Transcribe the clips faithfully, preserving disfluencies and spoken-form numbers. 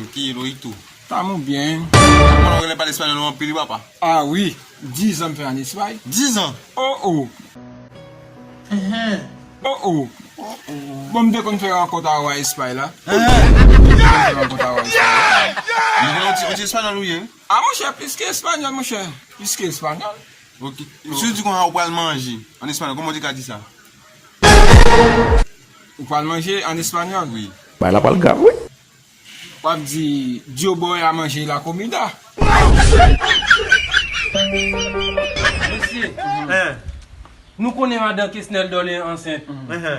Tranquilo, y tú? Estamos bien. Mwen renmen pale espanyòl anpil, wi, papa. Ah wi, dizan m fè an Espay. Dizan? Oh oh. Oh oh. Bon, m te konn fè rankont a w a Espay la. M te konn fè rankont a w a Espay la. Mwen konnen yon ti, yon ti espanyòl ou ye, wi. Ah, monchè, plis ke espanyòl, monchè. Plis ke espanyòl. Ok. Si w di konsa, ou pral manje an espanyòl, kòman w te ka di sa? Ou pral manje an espanyòl? Wi. Bagay la pral grav, wi. W ap di, "Yo voy a manger la comida." Mesye, nou konnen madan Kesnel Dòlen ansent.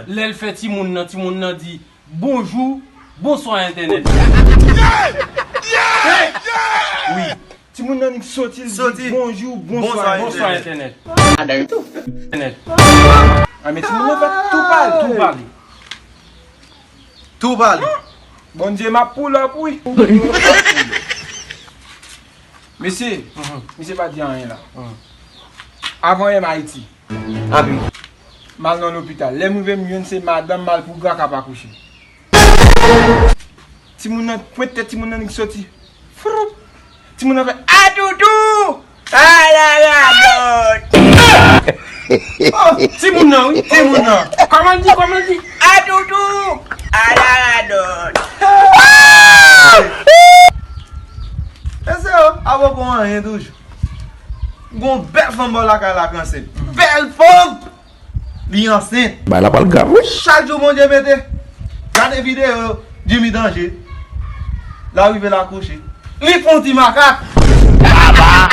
Lè l fè timoun nan, timoun nan di, "Bonjou, bonswa entènèt." Wi. Timoun nan nik soti, l di, "Soti. Bonjou, bonswa, bonswa, entènèt." Entènèt. Ah, men timoun nan fè tou pale. Tou pale. Tou pale. Bondye, m ap pull up, wi. Mesye, misye pa di anyen la. Avan yè m Ayiti. Abi. M al nan lopital. Lè m rive, m jwenn se madanm malpougra k ap akouche. Timoun nan, pwent tèt timoun nan nik soti. Froup! Timoun nan fè, "A doudou! A la radòt!" Oh, timoun nan, wi, timoun nan. Kòman l di, kòman l di? "A doudou! A la radòt!" E se yo, ap poko anyen toujou. Gon bèl fanm bò lakay la k ansent. Bèl fanm! Li ansent. Bagay la pral grav, wi. Chak jou Bondye mete. Gade videyo Jimmy Danje. L a rive l akouche. Li fè yon ti makak. Baba!